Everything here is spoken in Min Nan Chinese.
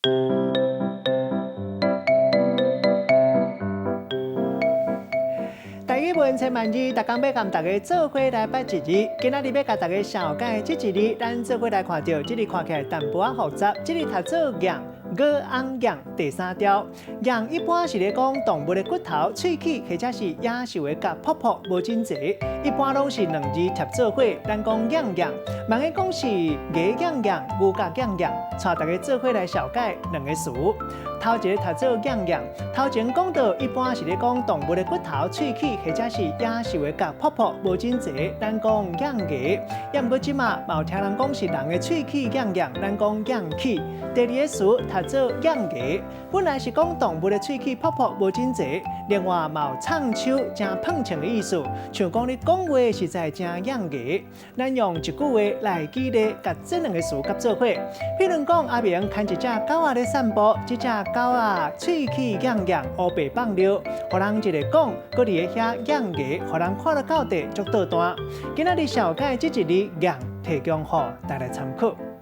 台語文千萬字，逐工欲共大家做伙來捌一字。今仔日欲共大家紹介這一字，咱做伙來看著，這字看起來淡薄仔複雜，這字讀做硬，語紅硬第三調。硬一般是咧講動物的骨頭、喙齒，或者是野獸的頰噗噗無真濟，一般攏是兩字疊做伙。咱講硬硬，嘛會講是牙硬硬、牛角硬硬。帶大家做伙來紹介兩个詞。頭一个讀做硬硬，頭前講著一般是咧講動物的骨頭、喙齒，或者是野獸的頰噗噗無真濟，咱講硬牙。也毋過這馬嘛有聽人講是人的喙齒硬硬，咱講硬齒。第二个詞讀做硬牙，本來是講動物的喙齒噗噗無真濟，另外嘛有藏手誠碰槍的意思，像講你講話實在誠硬牙。咱用一句話來舉例，共這兩个詞合做伙。譬如講，阿明牽一隻狗仔咧散步，這隻狗仔喙齒硬硬，烏白放尿，予人一个講，閣佇咧遐硬牙，予人看了到底足倒彈。今仔日紹介這一字硬，提供予大家參考。